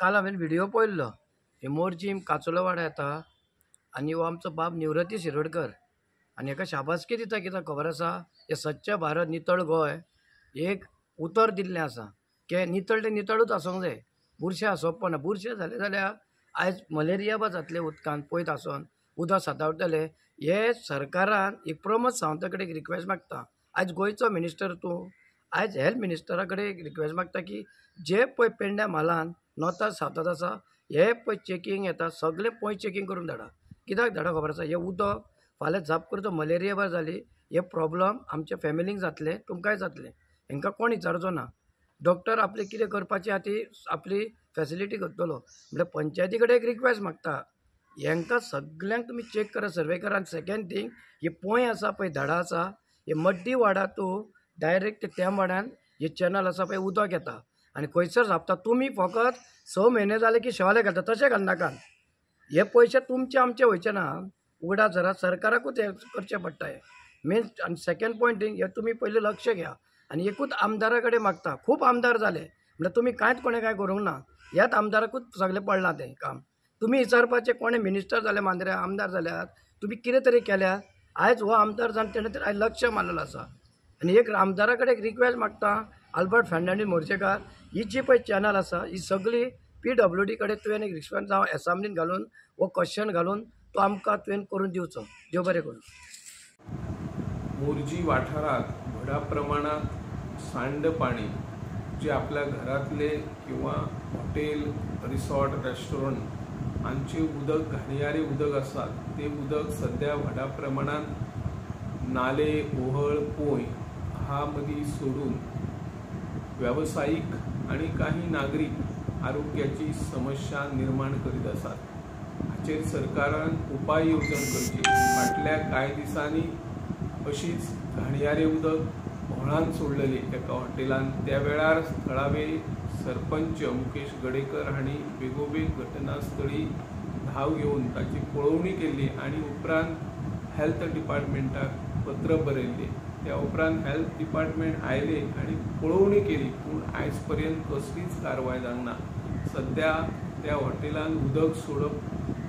काल हांवें व्हिडियो पळयल्लो, हे मोरजीम कांचोळवाडा येता आनी हो आमचो बाब निवृत्ती शिरोडकर आनी हेका शाबासकी दिता. कित्याक खबर आसा, हे स्वच्छ भारत नितळ गोंय एक उतर दिल्लें आसा की नितळ तें नितळूच आसूंक जाय, बुरशें आसप ना. बुरशें जालें जाल्यार आयज मलेरिया बा जातलें उदकान पयत आसून उदक सातावतले. हे सरकारान एक प्रमोद सावंता कडेन एक रिक्वेस्ट मागता, आयज गोंयचो मिनिस्टर तूं, आयज हेल्थ मिनिस्टरा कडेन एक रिक्वेस्ट मागता की जे पळय पेडण्या म्हालान नॉर्था सावथांत आसा हे पळय चॅकींग येता सगळें पळय चॅकींग करून धाडा. कित्याक धाडा खबर आसा, हे उदक फाल्यां जाप करता मलेरिया बा जाली, हे प्रॉब्लम आमच्या फॅमिलीक जातलें, तुमकांय जातलें. हेंकां कोण विचारचो ना. डॉक्टर आपले कितें करपाचें आहा ती आपली फॅसिलिटी करतलो. म्हणल्यार पंचायती कडेन एक रिक्वेस्ट मागता, हेंकां सगल्यांक तुमी चॅक करा, सर्वे करा. आनी सेकेंड थींग, हे पोंय आसा पळय, धडा आसा, हे मड्डी वाडा तूं डायरेक्ट त्या वाड्यान हे चॅनल आसा पळय उदक येता आनी खंयसर झापता. तुमी फकत 6 म्हयने जाले की शेवाले घालता, तशें घालनाकात. हे पयशे तुमचे आमचे वयचे ना, उगडा जरा सरकाराकूच हें करचें पडटा. हें मेन. आनी सेकेंड पॉयंट हे तुमी पयलीं लक्ष घ्या. आनी एकूच आमदारा कडेन मागता, खूब आमदार जाले म्हणल्यार तुमी कांयच कोणें कांय करूंक ना, ह्याच आमदाराकूच सगळें पडलां तें काम. तुमी विचारपाचें कोणें मिनिस्टर जाले मांद्र्या आमदार जाल्यार तुमी कितें तरी केल्यार. आयज हो आमदार जावन तेणें तर आयज लक्ष मारलेलो आसा. आनी एक आमदारा कडेन एक रिक्वेस्ट मागता, आल्बर्ट फर्नांडीस मोर्जेकार, ही जी पळय चॅनल आसा ही सगळी PWD कडेन तुवें एक रिक्वेस्ट जावं एसेंब्लीन घालून वो क्वेश्चन घालून तो आमकां तुवें करून दिवचो. देव बरें करूं. मोरजी वाठारांत व्हडा प्रमाणांत सांड पाणी जे आपल्या घरांतले किंवा हॉटेल, रिसॉर्ट, रेस्टॉरंट हांचे उदक, घाणयारे उदक आसा ते उदक सद्या व्हडा प्रमाणांत नाले, ओहळ, पोंय हा मदीं सोडून व्यावसायिक आनी काही नागरीक आरोग्याची समस्या निर्माण करीत आसात. हाचेर सरकारान उपाय येवजण करची. फाटल्या कांय दिसांनी अशीच घाणयारे उदक व्हळान सोडलेली एका हॉटेलान. त्या वेळार थळावे सरपंच मुकेश गडेकर हांणी बेगोबेग घटनास्थळी धांव घेवन ताची पळोवणी केली आनी उपरांत हेल्थ डिपार्टमेंटाक पत्र बरयल्लें. त्या उपरांत हेल्थ डिपार्टमेंट आयले आनी पळोवणी केली, पूण आयज पर्यंत कसलीच कारवाय जावंक ना. सद्या त्या हॉटेलान उदक सोडप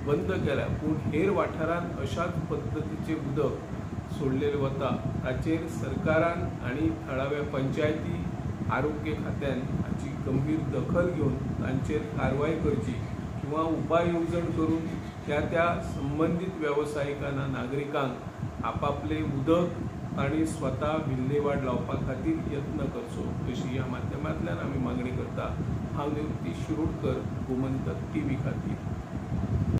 बंद केल्या, पूण हेर वाठारांत अशाच पद्दतीचें उदक सोडलेलें वता. ताचेर सरकारान आनी थळाव्या पंचायती, आरोग्य खात्यान हाची गंभीर दखल घेवन तांचेर कारवाय करची किंवा उपाय येवजण करून त्या त्या संबंदीत वेवसायिकांना, नागरिकांक आपापले उदक तांणी स्वता विल्हेवाट लावपा खातीर यत्न करचो अशी ह्या माध्यमांतल्यान आमी मागणी करता. हांव निवृत्ती शिरोडकर, गोमंतक टीव्ही खातीर.